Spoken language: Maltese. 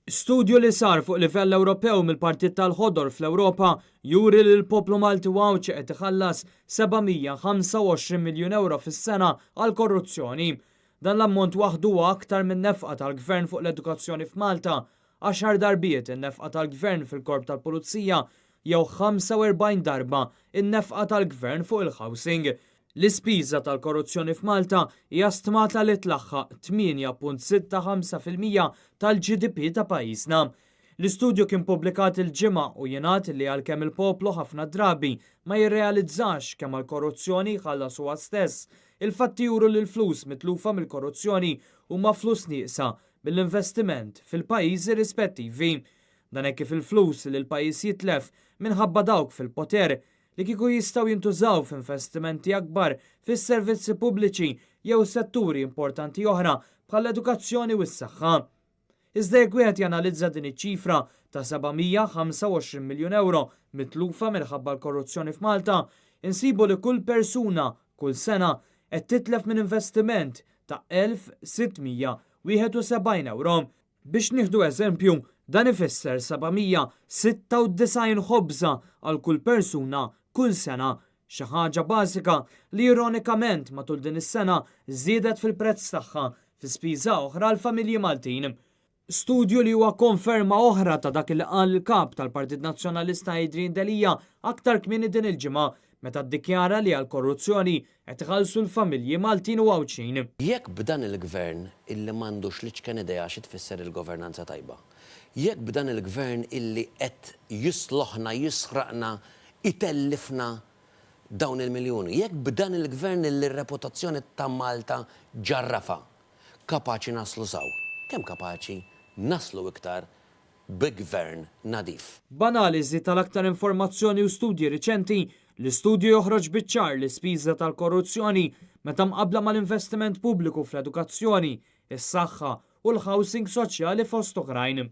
Studju li sar fuq livell Ewropew mill-Partit tal-Ħodor fl-Ewropa juri li l-poplu Malti u Għawdxi qed iħallas 725 miljun ewro fis-sena għall-korruzzjoni. Dan l-ammont waħdu huwa aktar min-nefqa tal-Gvern fuq l-edukazzjoni f'Malta, għaxar darbiet in-nefqa tal-Gvern fil-Korp tal-Pulizija jew 45 darba n-nefqa tal-Gvern fuq il-housing. L-ispiża tal-korruzzjoni f'Malta hija stmata li tlaħħaq 8.65% tal-GDP ta' pajjiżna. L-istudju kien pubblikat il-Ġimgħa u jingħad li għalkemm il-poplu ħafna drabi ma jirrealizzax kemm għall-korruzzjoni jħallas huwa stess, il-fatti juru li l-flus mitlufa mill-korruzzjoni huma flus nieqsa mill-investiment fil-pajjiżi rispettivi. Dan hekk kif il-flus li l-pajjiż jitlef minħabba dawk fil-poter li kieku jistgħu jintużaw f'investimenti akbar fis-servizzi pubbliċi jew setturi importanti oħra bħall-edukazzjoni u s-saħħa. Iżda jekk wieħed janalizza din iċ-ċifra ta' 725 miljun ewro mitlufa minħabba l-korruzzjoni f'Malta, insibu li kull persuna kull sena qed titlef minn investiment ta' 1,671 ewro. Biex nieħdu eżempju, dan ifisser 796 ħobża għal kull persuna kull sena, xi ħaġa bażika li ironikament matul din is-sena żdiedet fil-prezz tagħha fi spiża oħra għall-familji Maltin. Studju li huwa konferma oħra ta' dak li qal il-Kap tal-Partit Nazzjonalista Adrian Delia aktar kmieni din il-ġimgħa meta ddikjara li għall-korruzzjoni qed iħallsu l-familji Maltin u Għawdxin. Jekk b'dan il-Gvern illi m'għandux l-iċken idea xi tfisser il-governanza tajba, jekk b'dan il-Gvern illi qed jisloħna, jisraqna, itellifna dawn il-miljuni, jekk b'dan il-Gvern illi r-reputazzjoni ta' Malta ġarrafha, kapaċi naslu s'hawn, kemm kapaċi naslu iktar bi gvern nadif. B'analiżi tal-aktar informazzjoni u studji riċenti, l-istudju joħroġ biċ-ċar l-ispiża tal-korruzzjoni meta mqabbla mal-investiment pubbliku fl-edukazzjoni, is-saħħa u l-housing soċjali fost oħrajn.